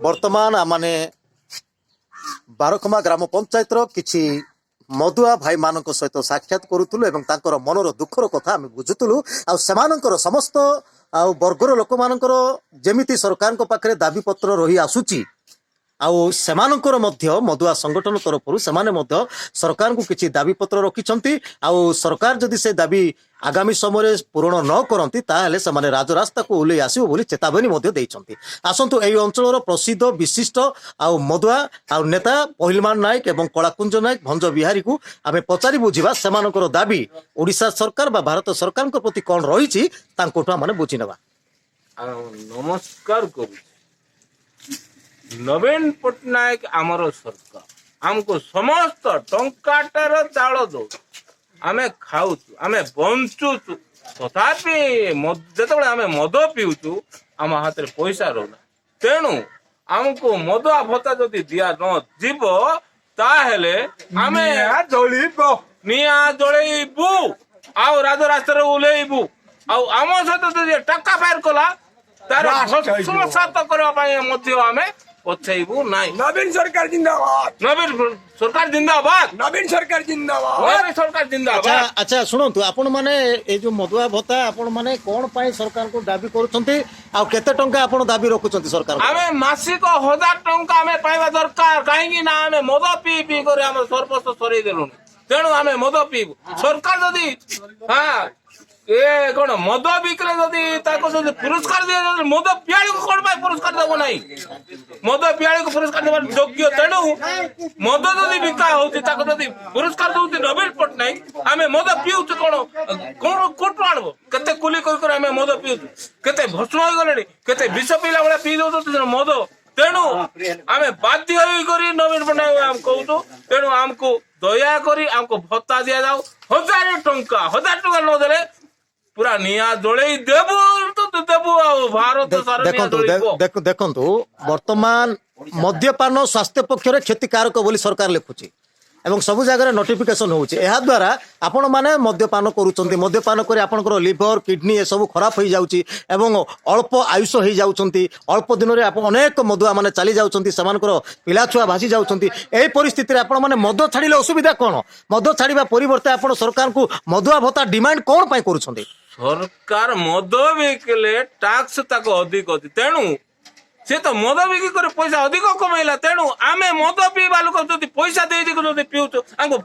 ବର୍ତ୍ତମାନ ଆମମାନେ ବାରଖମା ଗ୍ରାମ ପଞ୍ଚାୟତର କିଛି ମଦୁଆ ଭାଇମାନଙ୍କ ସହିତ ସାକ୍ଷାତ କରୁଥିଲୁ ଏବଂ ତାଙ୍କର ମନର ଦୁଃଖର କଥା ଆମେ ବୁଝୁଥିଲୁ। ଆଉ ସେମାନଙ୍କର ସମସ୍ତ ଆଉ ବର୍ଗର ଲୋକମାନଙ୍କର ଯେମିତି ସରକାରଙ୍କ ପାଖରେ ଦାବିପତ୍ର ରହି ଆସୁଛି, ଆଉ ସେମାନଙ୍କର ମଧ୍ୟ ମଦୁଆ ସଂଗଠନ ତରଫରୁ ସେମାନେ ମଧ୍ୟ ସରକାରଙ୍କୁ କିଛି ଦାବିପତ୍ର ରଖିଛନ୍ତି। ଆଉ ସରକାର ଯଦି ସେ ଦାବି ଆଗାମୀ ସମୟରେ ପୂରଣ ନ କରନ୍ତି, ତାହେଲେ ସେମାନେ ରାଜରାସ୍ତାକୁ ଓହ୍ଲେଇ ଆସିବ ବୋଲି ଚେତାବନୀ ମଧ୍ୟ ଦେଇଛନ୍ତି। ଆସନ୍ତୁ, ଏହି ଅଞ୍ଚଳର ପ୍ରସିଦ୍ଧ ବିଶିଷ୍ଟ ଆଉ ମଦୁଆ ଆଉ ନେତା ପହିଲମାନ ନାୟକ ଏବଂ କଳାକୁଞ୍ଜ ନାୟକ, ଭଞ୍ଜ ବିହାରୀକୁ ଆମେ ପଚାରି ବୁଝିବା, ସେମାନଙ୍କର ଦାବି ଓଡ଼ିଶା ସରକାର ବା ଭାରତ ସରକାରଙ୍କ ପ୍ରତି କ'ଣ ରହିଛି, ତାଙ୍କଠୁ ଆମେ ବୁଝି ନେବା। ଆଉ ନମସ୍କାର କରୁଛି। ନବୀନ ପଟ୍ଟନାୟକ ଆମର ସରକାର ଆମକୁ ସମସ୍ତ ଟଙ୍କାଟାର ଚାଉଳ ଦଉଛି, ଆମେ ଖାଉଛୁ, ଆମେ ବଞ୍ଚୁଛୁ। ତଥାପି ଯେତେବେଳେ ଆମେ ମଦ ପିଉଛୁ, ଆମ ହାତରେ ପଇସା ରହୁନା। ତେଣୁ ଆମକୁ ମଦୁଆ ଭତ୍ତା ଯଦି ଦିଆ ନ ଯିବ, ତାହେଲେ ଆମେ ଜଳିବ, ନିଆଁ ଜଳେଇବୁ ଆଉ ରାଜରାସ୍ତାରେ ଓହ୍ଲେଇବୁ। ଆଉ ଆମ ସହିତ ଯଦି ଟଙ୍କା ଫାୟାର କଲା, ତାର ଭସ୍ମସାତ କରିବା ପାଇଁ ମଧ୍ୟ ଆମେ ପଛେଇବୁ ନାହିଁ। ନବୀନ ସରକାର ଜିନ୍ଦାବାଦ! ନବୀନ ସରକାର ଜିନ୍ଦାବାଦ! ନବୀନ ସରକାର ଜିନ୍ଦାବାଦ! ନବୀନ ସରକାର ଜିନ୍ଦାବାଦ! ଆଚ୍ଛା, ଶୁଣନ୍ତୁ, ଆପଣ ମାନେ ଏଇ ଯୋଉ ମଦୁଆ ଭତ୍ତା ଆପଣ ମାନେ କଣ ପାଇଁ ସରକାରଙ୍କୁ ଦାବି କରୁଛନ୍ତି ଆଉ କେତେ ଟଙ୍କା ଆପଣ ଦାବି ରଖୁଛନ୍ତି ସରକାର? ଆମେ ମାସିକ 1000 ଟଙ୍କା ଆମେ ପାଇବା ଦରକାର। କାହିଁକି ନା ଆମେ ମଦ ପିଇ ପିଇ କରି ଆମର ସର୍ବସ୍ୱ ସରେଇ ଦେଲୁଣି। ତେଣୁ ଆମେ ମଦ ପିଇବୁ। ସରକାର ଯଦି, ହଁ, ଏ କଣ ମଦ ବିକିଲେ ଯଦି ତାକୁ ଯଦି ପୁରସ୍କାର ଦିଆଯାଉଛି, ମଦ ପିଆଳିକୁ କଣ ପାଇଁ ପୁରସ୍କାର ଦବ ନାହିଁ? ମଦ ପିଆଳିକୁ ପୁରସ୍କାର ଦେବାର ଯୋଗ୍ୟ। ତେଣୁ ମଦ ଯଦି ବିକା ହଉଛି, ତାକୁ ଯଦି ପୁରସ୍କାର ଦଉଛି ନବୀନ ପଟ୍ଟନାୟକ, ଆମେ ମଦ ପିଉଛୁ, କଣ କଣ କୋଉଠୁ ଆଣିବ? କେତେ କୁଲି କରି କରି ଆମେ ମଦ ପିଉଛୁ, କେତେ ଭସ୍ମ ହେଇଗଲେଣି, କେତେ ବିଷ ପିଇଲା ଭଳିଆ ପିଇ ଦଉଛନ୍ତି ମଦ। ତେଣୁ ଆମେ ବାଧ୍ୟ ହେଇକରି ନବୀନ ପଟ୍ଟନାୟକ ଆମେ କହୁଛୁ। ତେଣୁ ଆମକୁ ଦୟାକରି ଆମକୁ ଭତ୍ତା ଦିଆଯାଉ 1000 ଟଙ୍କା। 1000 ଟଙ୍କା ନଦେଲେ ପୁରା ନିଆଁ ଜଳେଇ ଦେବୁ ତ ଦେବୁ ଆଉ ଭାରତ ସାରା ନିଆଁ ଦେଖନ୍ତୁ, ଜଳେଇବ। ଦେଖନ୍ତୁ, ବର୍ତ୍ତମାନ ମଦ୍ୟପାନ ସ୍ୱାସ୍ଥ୍ୟ ପକ୍ଷରେ କ୍ଷତିକାରକ ବୋଲି ସରକାର ଲେଖୁଛି ଏବଂ ସବୁ ଜାଗାରେ ନୋଟିଫିକେସନ ହେଉଛି। ଏହା ଦ୍ୱାରା ଆପଣମାନେ ମଦ୍ୟପାନ କରୁଛନ୍ତି। ମଦ୍ୟପାନ କରି ଆପଣଙ୍କର ଲିଭର, କିଡନୀ ଏସବୁ ଖରାପ ହେଇଯାଉଛି ଏବଂ ଅଳ୍ପ ଆୟୁଷ ହେଇଯାଉଛନ୍ତି। ଅଳ୍ପ ଦିନରେ ଆପଣ ଅନେକ ମଦୁଆ ମାନେ ଚାଲି ଯାଉଛନ୍ତି, ସେମାନଙ୍କର ପିଲାଛୁଆ ଭାସି ଯାଉଛନ୍ତି। ଏହି ପରିସ୍ଥିତିରେ ଆପଣମାନେ ମଦ ଛାଡ଼ିଲେ ଅସୁବିଧା କ'ଣ? ମଦ ଛାଡ଼ିବା ପରିବର୍ତ୍ତେ ଆପଣ ସରକାରଙ୍କୁ ମଦୁଆ ଭତ୍ତା ଡିମାଣ୍ଡ କ'ଣ ପାଇଁ କରୁଛନ୍ତି? ସରକାର ମଦ ବିକିଲେ ଟାକ୍ସ ତାକୁ ଅଧିକ ଅଛି। ତେଣୁ ସେ ତ ମଦ ବିକି କରି ପଇସା ଅଧିକ କମେଇଲା। ତେଣୁ ଆମେ ମଦ ପିଇବା ଲୋକ ଯଦି ପଇସା ଦେଇକି ଯଦି ପିଉଛୁ, ଆମକୁ